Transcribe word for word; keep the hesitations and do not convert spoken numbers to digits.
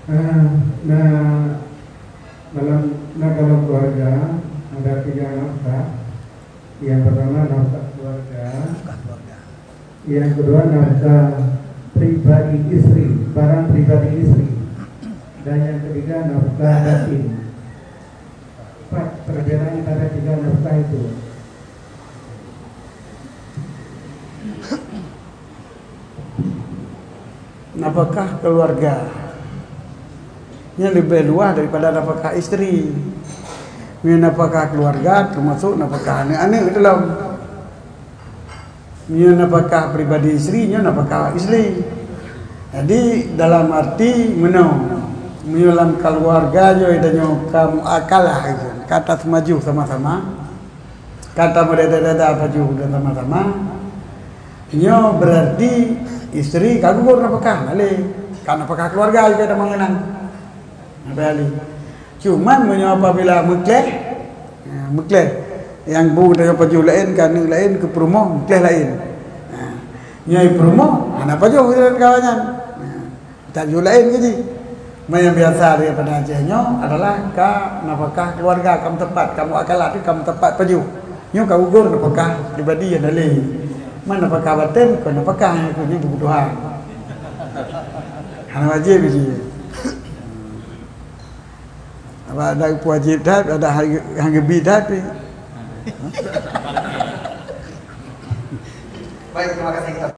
Ah, na dalam, na dalam keluarga ada tiga nafkah. Yang pertama nafkah keluarga. Nafkah keluarga. Yang kedua nafkah pribadi istri, barang pribadi istri. Dan yang ketiga nafkah batin. Empat perbedaan antara tiga nafkah itu. Nafkah keluarga nyan leubeh luas daripada nafkah isteri. Meunyoe nafkah keluarga teumasuk nafkah aneuk-aneuk dalam. Meunyoe nafkah pribadi isteri, nyoe nafkah isteri. Jadi dalam arti meunoe, meunyoe lam keluarga nyoe tanyoe ka muakalah, ka taseumajoh sama-sama, ka tameudada-dada pajoh dan sama-sama, nyoe berarti isteri ka gugur nafkah, malée ka nafkah keluarga juga ada mengenang. Apa hal ni? Cuman meunyoe apabila meukleh, ha, meukleh, nyang bu tanyoe pajoh laén, ka aneuk laén, keu peurumoh meukleh laén. Ha, nyoe peurumoh hana pajoh dalam kawan nyan. Ha, tajoh laén ke jih. Meunyoe biasa daripada Aceh nyoe adalah ka nafkah keluarga, ka meutepat, ka muakalah, tapi ka meutepat pajoh. Nyoe ka gugur nafkah pribadi nyang daleh. Man nafkah baten, kon nafkah nyang keu nyoe kebutuhan. Hana wajéb jih. Apa ada wajéb that, ada harga, harga bi that. Baik, terima kasih.